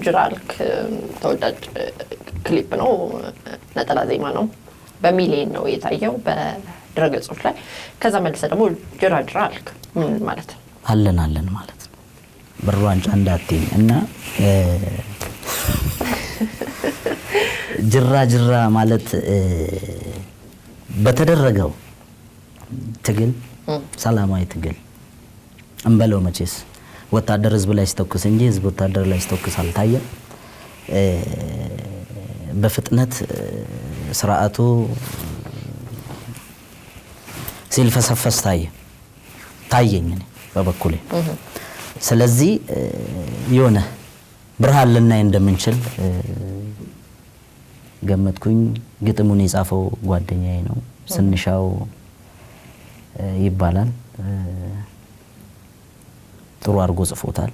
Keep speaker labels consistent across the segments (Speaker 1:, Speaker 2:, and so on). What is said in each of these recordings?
Speaker 1: ጅራ አልክ፣ ተወዳጅ ክሊፕ ነው፣ ነጠላ ዜማ ነው። በሚሊየን ነው የታየው በድረገጾች ላይ። ከዛ መልሰ ደግሞ ጅራ ጅራ አልክ። ምን ማለት ነው?
Speaker 2: አለን አለን ማለት ነው። ብር ዋንጫ እንዳትይኝ እና ጅራ ጅራ ማለት በተደረገው ትግል፣ ሰላማዊ ትግል እንበለው፣ መቼስ ወታደር ህዝብ ላይ ሲተኩስ እንጂ ህዝብ ወታደር ላይ ሲተኩስ አልታየም። በፍጥነት ስርዓቱ ሲልፈሰፈስ ታየ፣ ታየኝ እኔ በበኩሌ። ስለዚህ የሆነ ብርሃን ልናይ እንደምንችል ገመትኩኝ። ግጥሙን የጻፈው ጓደኛዬ ነው፣ ስንሻው ይባላል። ጥሩ አድርጎ ጽፎታል።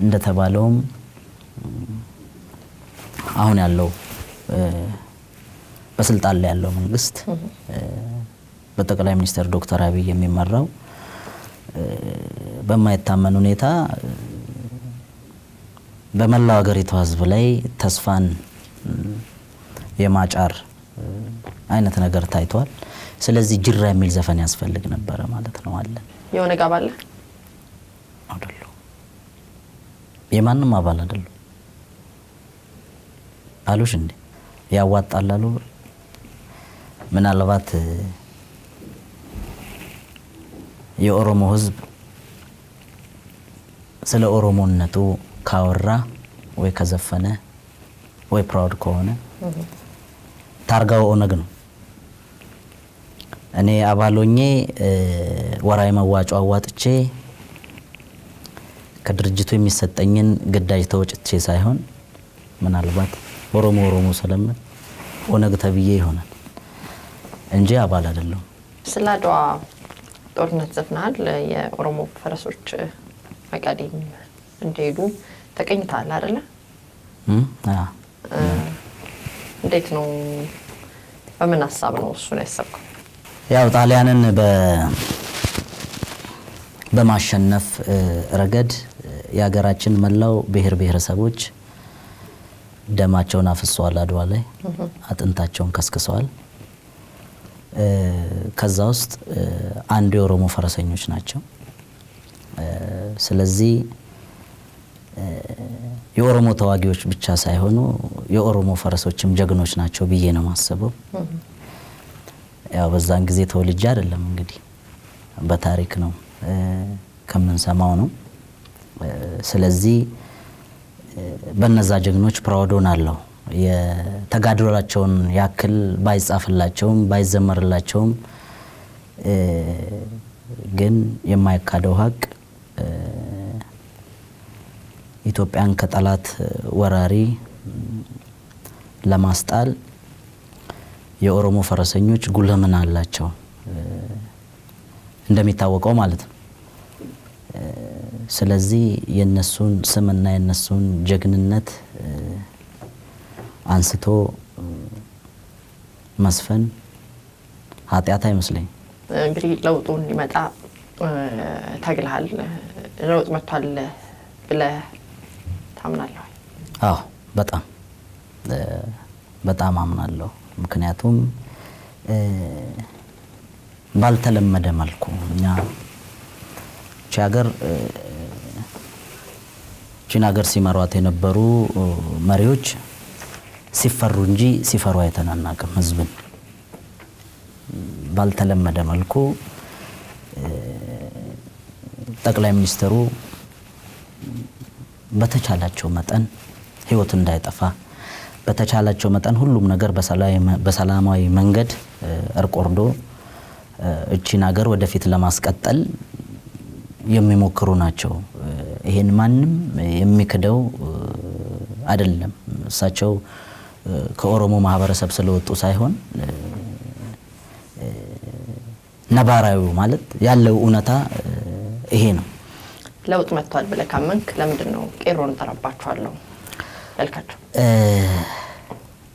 Speaker 2: እንደተባለውም አሁን ያለው በስልጣን ላይ ያለው መንግስት፣ በጠቅላይ ሚኒስትር ዶክተር አብይ የሚመራው፣ በማይታመን ሁኔታ በመላው ሀገሪቷ ህዝብ ላይ ተስፋን የማጫር አይነት ነገር ታይቷል። ስለዚህ ጅራ የሚል ዘፈን ያስፈልግ ነበረ ማለት ነው። አለን።
Speaker 1: የኦነግ አባል ነህ?
Speaker 2: አይደለሁም። የማንም አባል አይደለሁም። አሉሽ እንዴ? ያዋጣል አሉ። ምናልባት የኦሮሞ ህዝብ ስለ ኦሮሞነቱ ካወራ ወይ ከዘፈነ ወይ proud ከሆነ ታርጋው ኦነግ ነው። እኔ አባል ሆኜ ወራዊ መዋጮ አዋጥቼ ከድርጅቱ የሚሰጠኝን ግዳጅ ተወጭቼ ሳይሆን ምናልባት ኦሮሞ ኦሮሞ ስለምል ኦነግ ተብዬ ይሆናል እንጂ አባል አይደለሁም።
Speaker 1: ስለ አድዋ ጦርነት ዘፍነሃል። የኦሮሞ ፈረሶች መቀሌም እንደሄዱ ተቀኝተሃል አይደለ?
Speaker 2: አዎ።
Speaker 1: እንዴት ነው? በምን ሀሳብ ነው እሱን ያሰብከው?
Speaker 2: ያው ጣሊያንን በማሸነፍ ረገድ የሀገራችን መላው ብሔር ብሔረሰቦች ደማቸውን አፍሰዋል። አድዋ ላይ አጥንታቸውን ከስክሰዋል። ከዛ ውስጥ አንዱ የኦሮሞ ፈረሰኞች ናቸው። ስለዚህ የኦሮሞ ተዋጊዎች ብቻ ሳይሆኑ የኦሮሞ ፈረሶችም ጀግኖች ናቸው ብዬ ነው የማስበው። ያው በዛን ጊዜ ተወልጄ አይደለም፣ እንግዲህ በታሪክ ነው ከምንሰማው ነው። ስለዚህ በነዛ ጀግኖች proud ሆናለሁ። የተጋድሏቸውን ያክል ባይጻፍላቸውም ባይዘመርላቸውም ግን የማይካደው ሀቅ ኢትዮጵያን ከጠላት ወራሪ ለማስጣል የኦሮሞ ፈረሰኞች ጉልህ ሚና አላቸው፣ እንደሚታወቀው ማለት ነው። ስለዚህ የነሱን ስምና የነሱን ጀግንነት አንስቶ መስፈን ኃጢአት አይመስለኝም።
Speaker 1: እንግዲህ ለውጡ እንዲመጣ ታግልሃል። ለውጥ መጥቷል ብለህ ታምናለህ?
Speaker 2: አዎ፣ በጣም በጣም አምናለሁ። ምክንያቱም ባልተለመደ መልኩ እኛ ቺን ሀገር ሲመሯት የነበሩ መሪዎች ሲፈሩ እንጂ ሲፈሩ አይተን አናውቅም። ህዝብን ባልተለመደ መልኩ ጠቅላይ ሚኒስትሩ በተቻላቸው መጠን ህይወት እንዳይጠፋ፣ በተቻላቸው መጠን ሁሉም ነገር በሰላማዊ መንገድ እርቅ ወርዶ እቺን ሀገር ወደፊት ለማስቀጠል የሚሞክሩ ናቸው። ይሄን ማንም የሚክደው አይደለም። እሳቸው ከኦሮሞ ማህበረሰብ ስለወጡ ሳይሆን ነባራዊው ማለት ያለው እውነታ ይሄ ነው።
Speaker 1: ለውጥ መጥቷል ብለህ ካመንክ ለምንድን ነው ቄሮን እጠራባቸዋለሁ ያልካቸው?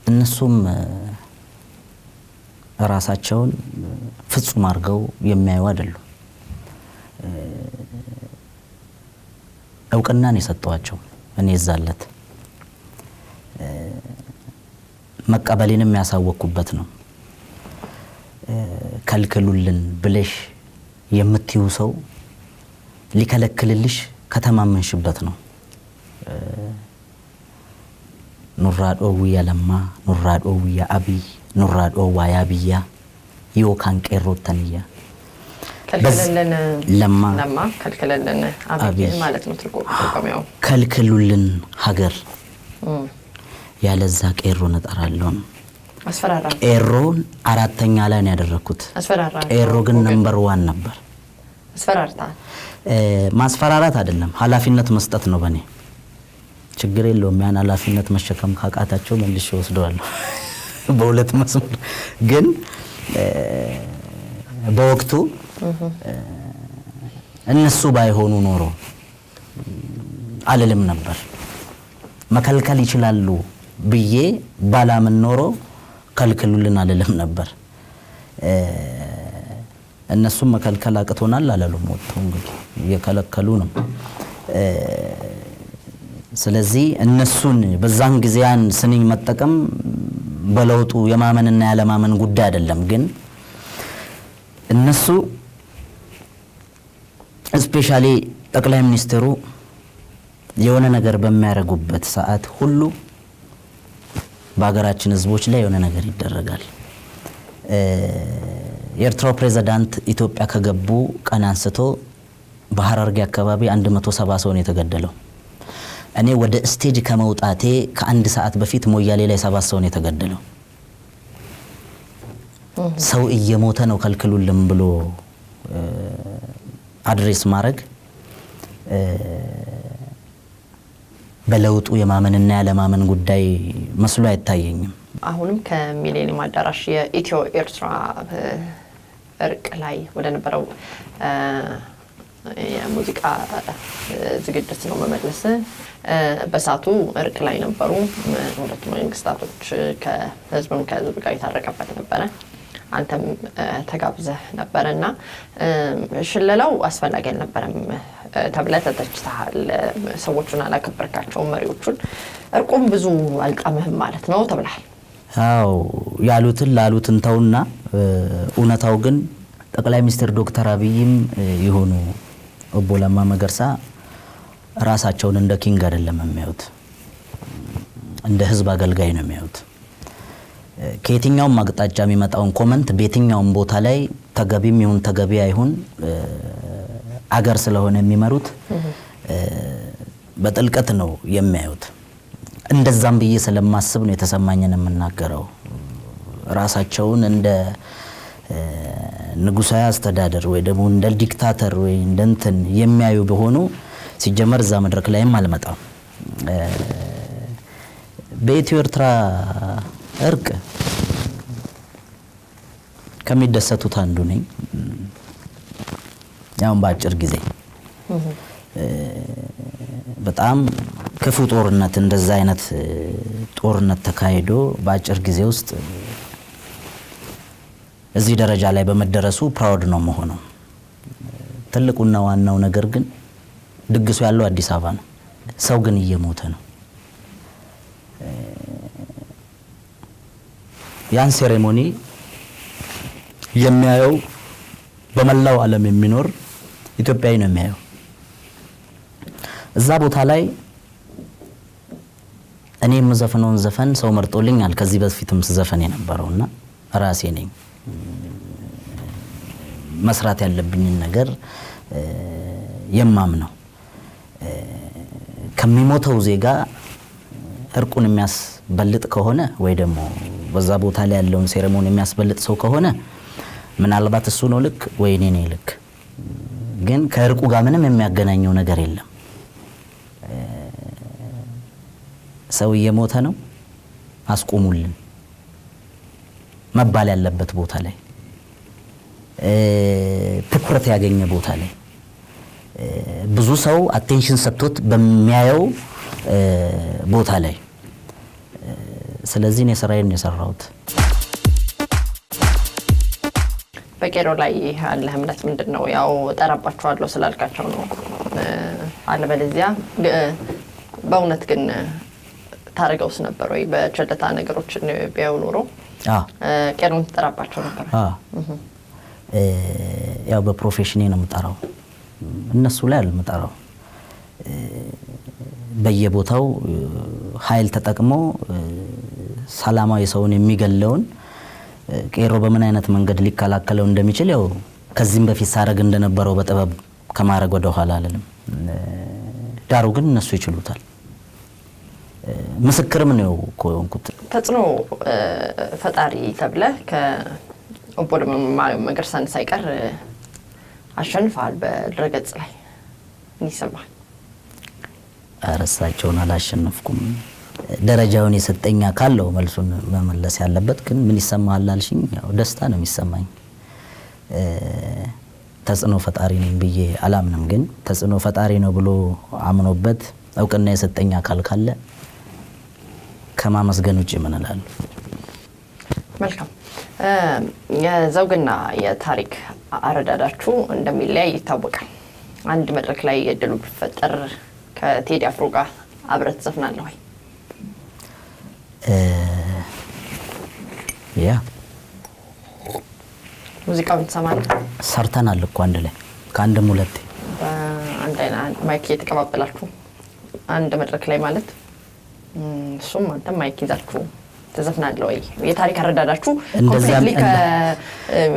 Speaker 2: እነሱም ራሳቸውን ፍጹም አድርገው የሚያዩ አይደሉም። እውቅናን የሰጠዋቸው እኔ እዛለት መቀበሌንም ያሳወቅኩበት ነው። ከልክሉልን ብለሽ የምትዩ ሰው ሊከለክልልሽ ከተማመንሽበት ነው። Nurraa dhoowwiyya Lammaa, nurraa dhoowwiyya Abiy, nurraa dhoowwaa yaa biyyaa yookaan qeerroottaniyya.
Speaker 1: ከልክልልን
Speaker 2: ለማ
Speaker 1: ለማ፣ ከልክልልን አብይ ማለት ነው ትርጓሜው።
Speaker 2: ከልክሉልን ሀገር ያለዛ ቄሮን እጠራለሁ ነው።
Speaker 1: አስፈራራ።
Speaker 2: ቄሮን አራተኛ ላይ ነው ያደረኩት።
Speaker 1: አስፈራራ።
Speaker 2: ቄሮ ግን number one ነበር።
Speaker 1: አስፈራርተሃል።
Speaker 2: ማስፈራራት አይደለም፣ ኃላፊነት መስጠት ነው። በኔ ችግር የለውም። ያን ኃላፊነት መሸከም ካቃታቸው መልሼ ወስደዋለሁ በሁለት መስመር። ግን በወቅቱ እነሱ ባይሆኑ ኖሮ አልልም ነበር። መከልከል ይችላሉ ብዬ ባላምን ኖሮ ከልክሉልን አልልም ነበር። እነሱም መከልከል አቅቶናል አላሉም። ወጥተው እንግዲህ እየከለከሉ ነው። ስለዚህ እነሱን በዛን ጊዜ ያን ስንኝ መጠቀም በለውጡ የማመንና ያለማመን ጉዳይ አይደለም። ግን እነሱ especially ጠቅላይ ሚኒስትሩ የሆነ ነገር በሚያደርጉበት ሰዓት ሁሉ በሀገራችን ሕዝቦች ላይ የሆነ ነገር ይደረጋል። የኤርትራው ፕሬዝዳንት ኢትዮጵያ ከገቡ ቀን አንስቶ በሐረርጌ አካባቢ 170 ሰው ነው የተገደለው። እኔ ወደ stage ከመውጣቴ ከአንድ ሰዓት በፊት ሞያሌ ላይ 7 ሰው ነው የተገደለው። ሰው እየሞተ ነው ከልክሉልን ብሎ address ማድረግ በለውጡ የማመንና ያለማመን ጉዳይ መስሎ አይታየኝም።
Speaker 1: አሁንም ከሚሌኒየም አዳራሽ የኢትዮ ኤርትራ እርቅ ላይ ወደ ነበረው የሙዚቃ ዝግጅት ነው መመለስ። በሰዓቱ እርቅ ላይ ነበሩ ሁለቱ መንግስታቶች፣ ከህዝብም ከህዝብ ጋር የታረቀበት ነበረ። አንተም ተጋብዘህ ነበረ እና ሽለላው አስፈላጊ አልነበረም ተብለህ ተተችተሃል። ሰዎቹን አላከበርካቸውም፣ መሪዎቹን። እርቁም ብዙ አልጣምህም ማለት ነው ተብለሃል።
Speaker 2: አዎ፣ ያሉትን ላሉትን ተውና እውነታው ግን ጠቅላይ ሚኒስትር ዶክተር አብይም የሆኑ ኦቦ ለማ መገርሳ ራሳቸውን እንደ king አይደለም የሚያዩት፣ እንደ ህዝብ አገልጋይ ነው የሚያዩት። ከየትኛውም አቅጣጫ የሚመጣውን comment በየትኛውም ቦታ ላይ ተገቢም ይሁን ተገቢ አይሁን አገር ስለሆነ የሚመሩት በጥልቀት ነው የሚያዩት። እንደዛም ብዬ ስለማስብ ነው የተሰማኝን የምናገረው። ራሳቸውን እንደ ንጉሳዊ አስተዳደር ወይ ደግሞ እንደ dictator ወይ እንደ እንትን የሚያዩ ቢሆኑ ሲጀመር እዛ መድረክ ላይም አልመጣም። በኢትዮ ኤርትራ እርቅ ከሚደሰቱት አንዱ ነኝ። ያው በአጭር ጊዜ በጣም ክፉ ጦርነት እንደዛ አይነት ጦርነት ተካሂዶ በአጭር ጊዜ ውስጥ እዚህ ደረጃ ላይ በመደረሱ proud ነው የምሆነው። ትልቁና ዋናው ነገር ግን ድግሱ ያለው አዲስ አበባ ነው። ሰው ግን እየሞተ ነው። ያን ceremony የሚያየው በመላው ዓለም የሚኖር ኢትዮጵያዊ ነው የሚያየው። እዛ ቦታ ላይ እኔ የምዘፍነውን ዘፈን ሰው መርጦልኛል። ከዚህ በፊትም ስዘፈን የነበረውና ራሴ ነኝ መስራት ያለብኝን ነገር የማምነው። ከሚሞተው ዜጋ እርቁን የሚያስበልጥ ከሆነ ወይ ደግሞ በዛ ቦታ ላይ ያለውን ceremony የሚያስበልጥ ሰው ከሆነ ምናልባት እሱ ነው ልክ ወይ እኔ ነኝ ልክ። ግን ከእርቁ ጋር ምንም የሚያገናኘው ነገር የለም። ሰው እየሞተ ነው፣ አስቁሙልን መባል ያለበት ቦታ ላይ፣ ትኩረት ያገኘ ቦታ ላይ፣ ብዙ ሰው attention ሰጥቶት በሚያየው ቦታ ላይ። ስለዚህ እኔ ስራዬን ነው የሰራሁት።
Speaker 1: በቄሮ ላይ ያለህ እምነት ምንድን ነው? ያው እጠራባቸዋለሁ ስላልካቸው ነው። አለበለዚያ በእውነት ግን ታረገውስ ነበር ወይ? በቸልታ ነገሮችን ቢያዩ ኖሮ ቄሮን ትጠራባቸው ነበር?
Speaker 2: ያው በ profession ኤ ነው የምጠራው፣ እነሱ ላይ አይደለም የምጠራው። በየቦታው ኃይል ተጠቅሞ ሰላማዊ ሰውን የሚገለውን ቄሮ በምን አይነት መንገድ ሊከላከለው እንደሚችል ያው ከዚህም በፊት ሳረግ እንደነበረው በጥበብ ከማድረግ ወደ ኋላ አልልም። ዳሩ ግን እነሱ ይችሉታል። ምስክርም ነው እኮ የሆንኩት።
Speaker 1: ተጽዕኖ ፈጣሪ ተብለህ ከኦቦ ለማ መገርሳን ሳይቀር አሸንፈሃል በድረገጽ ላይ፣ ምን ይሰማሃል?
Speaker 2: ኧረ እሳቸውን አላሸነፍኩም። ደረጃውን የሰጠኝ አካል ነው መልሱን መመለስ ያለበት። ግን ምን ይሰማሃል አልሽኝ፣ ያው ደስታ ነው የሚሰማኝ። ተጽዕኖ ፈጣሪ ነኝ ብዬ አላምንም። ግን ተጽዕኖ ፈጣሪ ነው ብሎ አምኖበት እውቅና የሰጠኝ አካል ካለ ከማመስገን ውጭ ምን እላለሁ?
Speaker 1: መልካም። የዘውግና የታሪክ አረዳዳችሁ እንደሚለያይ ይታወቃል። አንድ መድረክ ላይ እድሉ ቢፈጠር ከቴዲ አፍሮ ጋር አብረህ ትዘፍናለህ ወይ?
Speaker 2: ያ
Speaker 1: ሙዚቃውን ትሰማለህ?
Speaker 2: ሰርተናል እኮ አንድ ላይ ከአንድም ሁለቴ።
Speaker 1: አንድ አይነት mic እየተቀባበላችሁ አንድ መድረክ ላይ ማለት እሱም አንተም mic ይዛችሁ ትዘፍናለህ ወይ? የታሪክ አረዳዳችሁ completely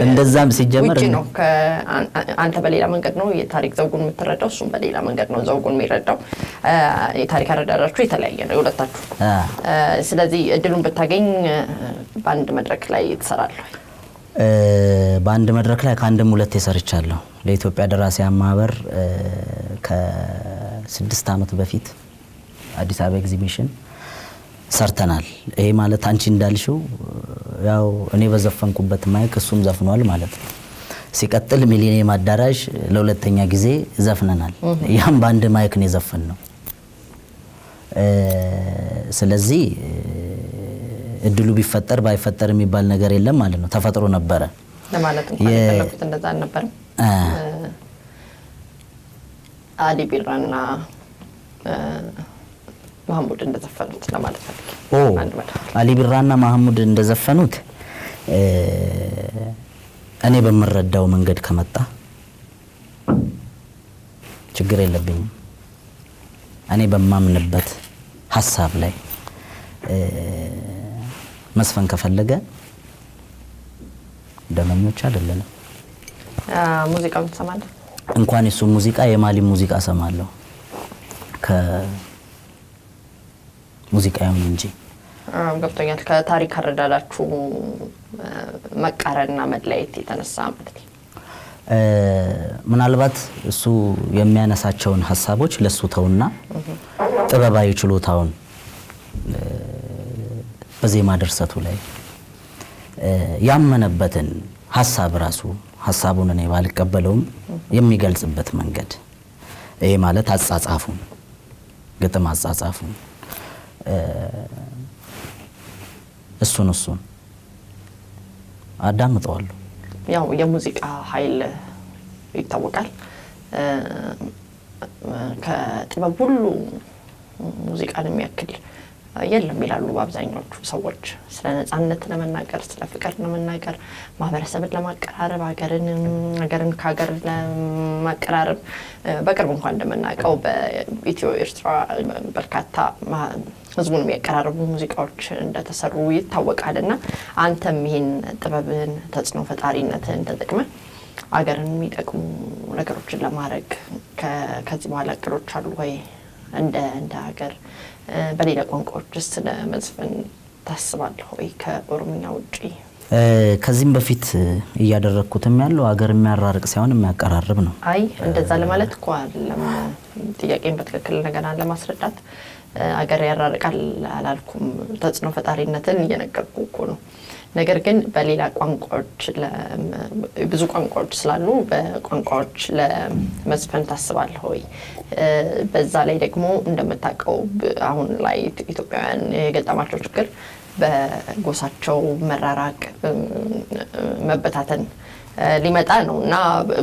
Speaker 2: እንደዛም ሲጀመር
Speaker 1: ውጪ ነው። አንተ በሌላ መንገድ ነው የታሪክ ዘውጉን የምትረዳው፣ እሱም በሌላ መንገድ ነው ዘውጉን የሚረዳው። የታሪክ አረዳዳችሁ የተለያየ ነው የሁለታችሁ። ስለዚህ እድሉን ብታገኝ በአንድ መድረክ ላይ ትሰራለህ ወይ?
Speaker 2: በአንድ መድረክ ላይ ከአንድም ሁለቴ ሰርቻለሁ። ለኢትዮጵያ ደራሲያን ማህበር ከ6 ዓመት በፊት አዲስ አበባ ኤግዚቢሽን ሰርተናል። ይሄ ማለት አንቺ እንዳልሽው ያው እኔ በዘፈንኩበት mic እሱም ዘፍኗል ማለት ነው። ሲቀጥል ሚሊኒየም አዳራሽ ለሁለተኛ ጊዜ ዘፍነናል። ያም በአንድ mic ነው የዘፈንነው። ስለዚህ እድሉ ቢፈጠር ባይፈጠር የሚባል ነገር የለም ማለት ነው። ተፈጥሮ ነበረ
Speaker 1: ለማለት እንኳን የፈለኩት እንደዛ አልነበረም። አሊ ቢራና ማህሙድ እንደዘፈኑት ለማለት ፈልጌ።
Speaker 2: አሊ ቢራና ማህሙድ እንደዘፈኑት እኔ በምረዳው መንገድ ከመጣ ችግር የለብኝም። እኔ በማምንበት ሐሳብ ላይ መስፈን ከፈለገ ደመኞች አይደለንም።
Speaker 1: ሙዚቃውን ትሰማለህ?
Speaker 2: እንኳን የሱ ሙዚቃ የማሊ ሙዚቃ እሰማለሁ። ከሙዚቃው እንጂ።
Speaker 1: ገብቶኛል። ከታሪክ አረዳዳችሁ መቃረንና መለያየት የተነሳ ማለት ነው።
Speaker 2: ምናልባት እሱ የሚያነሳቸውን ሐሳቦች ለሱ ተውና ጥበባዊ ችሎታውን በዜማ ድርሰቱ ላይ ያመነበትን ሐሳብ ራሱ ሐሳቡን እኔ ባልቀበለውም የሚገልጽበት መንገድ ይሄ ማለት አጻጻፉን ግጥም አጻጻፉን እሱን አዳምጠዋለሁ።
Speaker 1: ያው የሙዚቃ ኃይል ይታወቃል። ከጥበብ ሁሉ ሙዚቃን የሚያክል የለም ይላሉ አብዛኞቹ ሰዎች። ስለ ነፃነት ለመናገር፣ ስለ ፍቅር ለመናገር፣ ማህበረሰብን ለማቀራረብ፣ ሀገርን ከሀገር ለማቀራረብ በቅርብ እንኳን እንደምናውቀው በኢትዮ ኤርትራ በርካታ ህዝቡን የሚያቀራርቡ ሙዚቃዎች እንደተሰሩ ይታወቃልና አንተም ይሄን ጥበብን ተጽዕኖ ፈጣሪነትን ተጠቅመህ ሀገርን የሚጠቅሙ ነገሮችን ለማድረግ ከዚህ በኋላ እቅዶች አሉ ወይ? እንደ ሀገር በሌላ ቋንቋዎችስ ለመዝፈን ታስባለህ ወይ ከኦሮምኛ ውጪ?
Speaker 2: ከዚህም በፊት እያደረኩትም ያለው ሀገር የሚያራርቅ ሳይሆን የሚያቀራርብ ነው።
Speaker 1: አይ እንደዛ ለማለት እኮ አይደለም። ጥያቄን በትክክል እንደገና ለማስረዳት ሀገር ያራርቃል አላልኩም። ተጽዕኖ ፈጣሪነትን እየነገርኩ እኮ ነው። ነገር ግን በሌላ ቋንቋዎች ብዙ ቋንቋዎች ስላሉ በቋንቋዎች ለመዝፈን ታስባለህ ወይ? በዛ ላይ ደግሞ እንደምታውቀው አሁን ላይ ኢትዮጵያውያን የገጠማቸው ችግር በጎሳቸው መራራቅ፣ መበታተን ሊመጣ ነው እና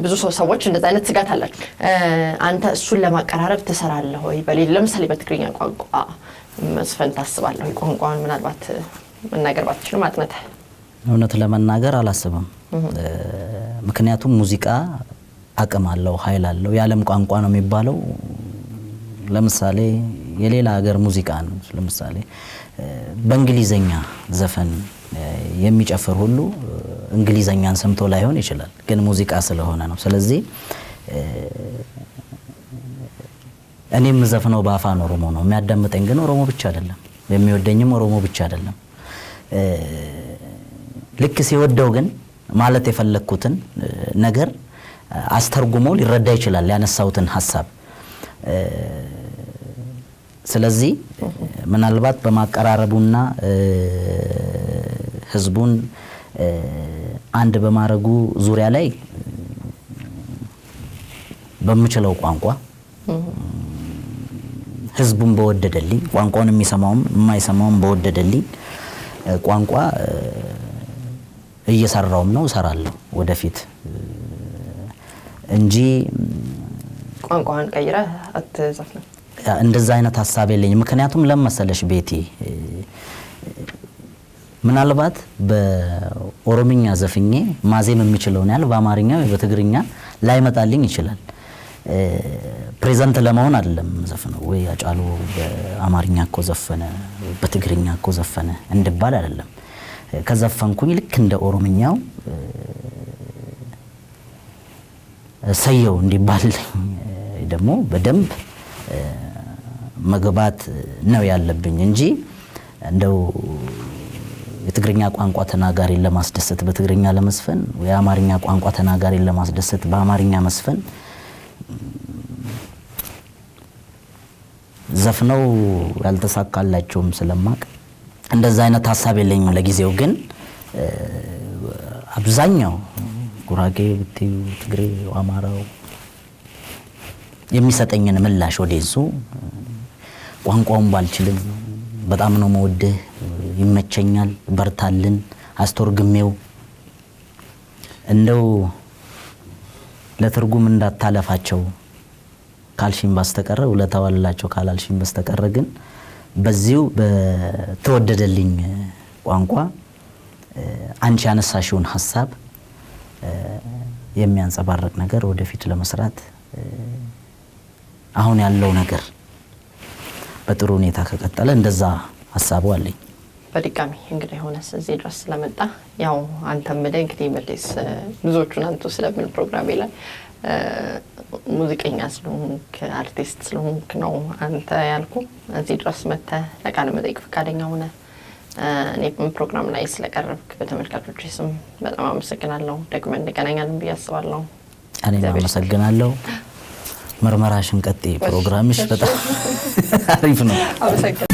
Speaker 1: ብዙ ሰዎች እንደዛ አይነት ስጋት አላቸው። አንተ እሱን ለማቀራረብ ትሰራለህ ወይ? በሌላ ለምሳሌ በትግርኛ ቋንቋ መስፈን ታስባለህ ወይ? ቋንቋውን ምናልባት መናገር ባትችልም አጥንተህ።
Speaker 2: እውነት ለመናገር አላስብም። ምክንያቱም ሙዚቃ አቅም አለው፣ ኃይል አለው። የዓለም ቋንቋ ነው የሚባለው። ለምሳሌ የሌላ ሀገር ሙዚቃ ነው። ለምሳሌ በእንግሊዘኛ ዘፈን የሚጨፍር ሁሉ እንግሊዘኛን ሰምቶ ላይሆን ይችላል፣ ግን ሙዚቃ ስለሆነ ነው። ስለዚህ እኔ የምዘፍነው በአፋን ኦሮሞ ነው። የሚያዳምጠኝ ግን ኦሮሞ ብቻ አይደለም፣ የሚወደኝም ኦሮሞ ብቻ አይደለም። ልክ ሲወደው ግን ማለት የፈለግኩትን ነገር አስተርጉሞ ሊረዳ ይችላል፣ ያነሳሁትን ሀሳብ። ስለዚህ ምናልባት በማቀራረቡና ህዝቡን አንድ በማድረጉ ዙሪያ ላይ በምችለው ቋንቋ ህዝቡን በወደደልኝ፣ ቋንቋውን የሚሰማውም የማይሰማውም በወደደልኝ ቋንቋ እየሰራውም ነው፣ እሰራለሁ ወደፊት እንጂ
Speaker 1: ቋንቋውን ቀይረህ አትዘፍንም።
Speaker 2: እንደዛ አይነት ሀሳብ የለኝም። ምክንያቱም ለመሰለሽ ቤቲ፣ ምናልባት በኦሮምኛ ዘፍኜ ማዜም የምችለውን ያህል በአማርኛ ወይ በትግርኛ ላይመጣልኝ ይችላል። Present ለመሆን አይደለም ዘፍነው፣ ወይ አጫሉ በአማርኛ እኮ ዘፈነ፣ በትግርኛ እኮ ዘፈነ እንድባል አይደለም። ከዘፈንኩኝ ልክ እንደ ኦሮምኛው ሰየው እንዲባልልኝ ደግሞ በደንብ መግባት ነው ያለብኝ እንጂ እንደው የትግርኛ ቋንቋ ተናጋሪን ለማስደሰት በትግርኛ ለመስፈን፣ የአማርኛ ቋንቋ ተናጋሪን ለማስደሰት በአማርኛ መስፈን፣ ዘፍነው ያልተሳካላቸውም ስለማቅ እንደዛ አይነት ሀሳብ የለኝም ለጊዜው። ግን አብዛኛው ጉራጌ ብትዩ፣ ትግሬ፣ አማራው የሚሰጠኝን ምላሽ ወደሱ ቋንቋውን ባልችልም በጣም ነው መወድህ፣ ይመቸኛል፣ በርታልን፣ አስተርጉሜው እንደው ለትርጉም እንዳታለፋቸው ካልሽኝ በስተቀረ፣ ውለታ ዋልላቸው ካላልሽኝ በስተቀረ ግን በዚሁ በተወደደልኝ ቋንቋ አንቺ ያነሳሽውን ሀሳብ የሚያንጸባርቅ ነገር ወደፊት ለመስራት አሁን ያለው ነገር በጥሩ ሁኔታ ከቀጠለ እንደዛ ሀሳቡ አለኝ።
Speaker 1: በድጋሚ እንግዲህ የሆነ እዚህ ድረስ ስለመጣ፣ ያው አንተም ምልህ እንግዲህ መለስ ብዙዎቹን አንቱ ስለምን ፕሮግራሜ ላይ ሙዚቀኛ ስለሆንክ አርቲስት ስለሆንክ ነው አንተ ያልኩ። እዚህ ድረስ መጥተህ ለቃለ መጠይቅ ፈቃደኛ ሆነ እኔ ፕሮግራም ላይ ስለቀረብክ በተመልካቾች ስም በጣም አመሰግናለሁ። ደግመን እንገናኛለን ብዬ አስባለሁ።
Speaker 2: እኔም አመሰግናለሁ። ምርመራሽን ቀጥይ። ፕሮግራምሽ በጣም አሪፍ ነው።
Speaker 1: አመሰግናለሁ።